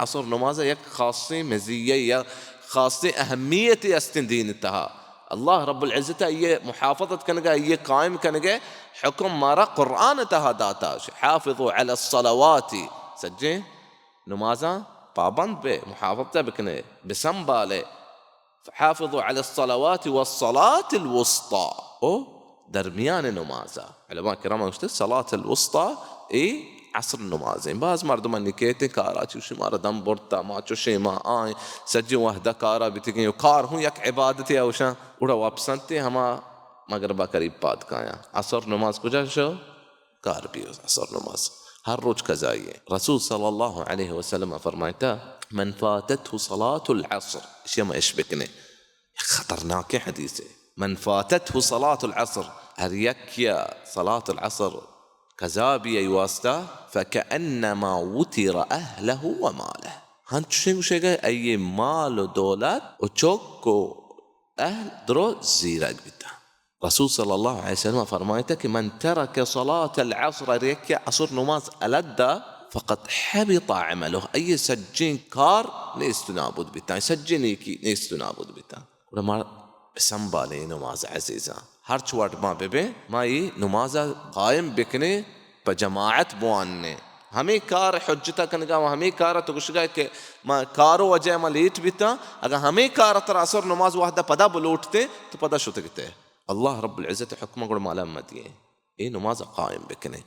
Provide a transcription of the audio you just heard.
عصر نماز یک خاصیں مزیہ یا خاصیں اہمیتی استیں دین تہا۔ اللہ رب العزت یہ محافظت کنگا، یہ قائم کنگے، حکم مارا قرآن تہا داتا، حافظوا علی الصلوات، سجیں نمازاں پابند بے، محافظت بکنے، بسنبالے۔ فحافظوا علی الصلوات والصلاة الوسطی۔ او درمیان نمازا۔ علماء کرام گوشتے صلاة الوسطی اے عصر نمازیں۔ باز مردمانی کہتے کارا چوشی مارا دم برتا، ما چوشیں ما آئیں، سجی وحدہ کارا بیتگیں، و کار ہوں یک عبادتے اوشاں، اڑا واپسنتے ہما مغربا قریب پاد کایاں۔ عصر نماز کجا شو؟ کار بی عصر نماز۔ ہر روچ قضائی ہے۔ رسول صلی اللہ علیہ وسلم فرمائتا، من فاتته صلاة العصر، اشی ہم اش بکنے۔ خطرناکیں حدیث ہے۔ من فاتته صلاة العصر، ہر یکیا صلاة العصر قضا بی ای واسطہ، فکأنما وتر اہلہ و مالہ۔ ہنچوشیں گوشے گئے، ای مال و دولت و چک و اہل درو زیرگ بیتا۔ رسول صلی اللہ علیہ وسلم فرمائتا کہ من ترک صلاة العصر، ہر یکیا عصر نماز الدا، فقد حبط عمله، ای سجیں کار نیست و نابود بیتا، سجیں نیکی نیست و نابود بیتا۔ گڑا ما بسنبالیں اے نماز عزیزاں۔ ہرچ وڑ ما ببیں، ما اے نماز قائم بکنیں، پہ جماعت بوانیں۔ ہمے کار حجتا کنگا و ہمے کار تو گشگا کہ ما کارو وجہ ما لیٹ بیتاں، اگاں ہمے کار ترا عصر نماز وحدہ پدا بلوٹتے تو پدا شتگتے۔ اللہ رب العزت حکم گڑا مالا مدیے۔ اے نماز قائم بکنے۔